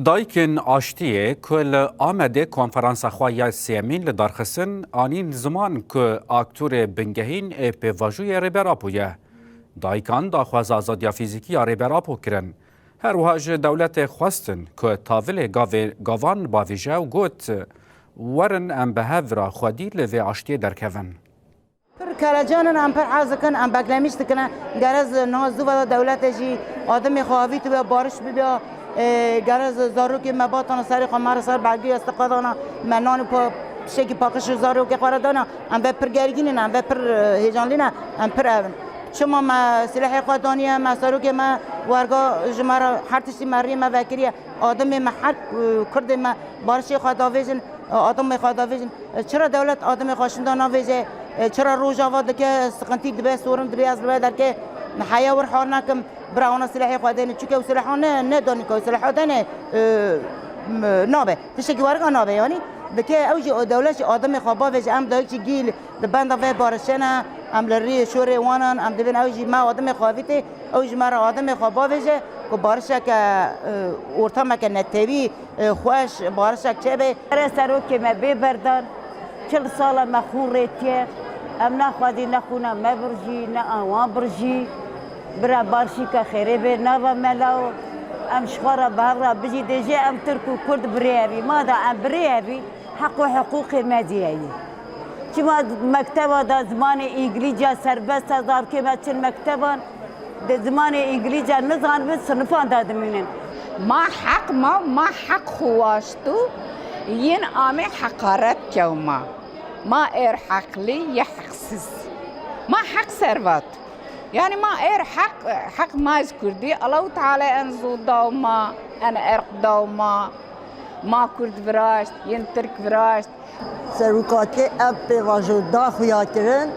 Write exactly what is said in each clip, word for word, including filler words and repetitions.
Dayikên Aştiyê ku li Amedê konferansa xwe ya sêyemîn li dar xistin, anîn ziman ku aktorê bingehîn ê pêvajoyê Rêber Apo ye. Dayikan daxwaza azadiya fîzîkî ya Rêber Apo kirin. Her wiha ji dewletê xwestin ku tavilê gavê, gavan bavêje û got, Werin em bi hev re xwedî li vê aştiyê derkevin. Pir kelecan in, em pir hez dikin, em beklemîş dikin. Ger ez niha zû ve de dewletê jî adimê xwe avîtibû ya bariş bibûya, e, ger ez zarokê me batana serê xwe, me re ser belgê istiqa dana, me nanê pa-, tiştekî paqij û zarokê xwe re dana, em ve pir gergîn in, em ve pir, e, hêcanlî ne, em pir ev in. Çima me silehê xwe daniye, me serokê me werga ji me re her tiştî me rê me vekiriye. Adimê me her, e, kurdê me barişê xwe davêjin, e, adimê xwe davêjin. E, çira dewlet adimê xwe şinda navêje? E, çira Rojava dike, siqintî dibe, sorin dibe, ez li we derkê heya wir har nakim, bira wana silehê xwe dêne. Çunke ew sileha ne, ne danika, ew sileha dene, e, m-, nabe. Tiştekî werga nabe yanî. Dike ew jî, o dewlet jî adimê xwe bavêje, em dayik jî gîl li benda vê barişê ne, em li rî şorê wan in, em dibên ew jî me adimê xwe avîtê, ew ji me re adimê xwe bavêje ku barişeke, e, ortameke netewî, e, xweş, barişek çêbe. Ere serokê me bê berdan, çil sala me xûn rêtiye, em naxwazî ne xûna me birjî, ne a wan birjî. Bira barşîka xêrê bê nava me law, em ji xwe re bi hev re bijî, dê jê em Tirk û Kurd birê evî. Ma da em birê evî, heq û hiqûqê me jî heye. Çima mekteba da zimanê îngilîzca serbest e, zarokê me çin mekteban, di zimanê îngilîzca nizanibin, sinifan da dimînin. Ma heq ma, ma heq xwe waşt û yên amê heqaret kew ma. Ma êr heqlî ya heqsiz. Ma heq servat. Yani ma êr heq, heq ma ji Kurdî, Allahu Teala en zû daw ma, en erq daw ma. Ma Kurd viraşt, yên Tirk viraşt. Serokatê ev pêvajo da xuya kirin,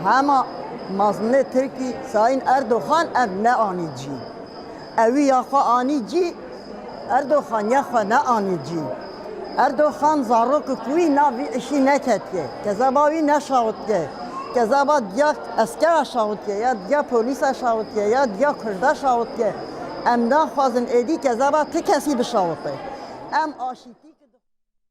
hema mezmûnê Tirkî Sayın Erdoğan ev neanî cî. Ewî ya xwe anî cî, Erdoğan ya xwe neanî cî. Erdoğan zarok ku wî nav vî îşî neketiye. Kezeba wî neşawitiye. Kezeba diya eskera şawitiye, ya diya polîsa şawitiye, ya diya kurda şawitiye. Em naxwazin êdî kezeba ti kesî bişawite. Em aşîtî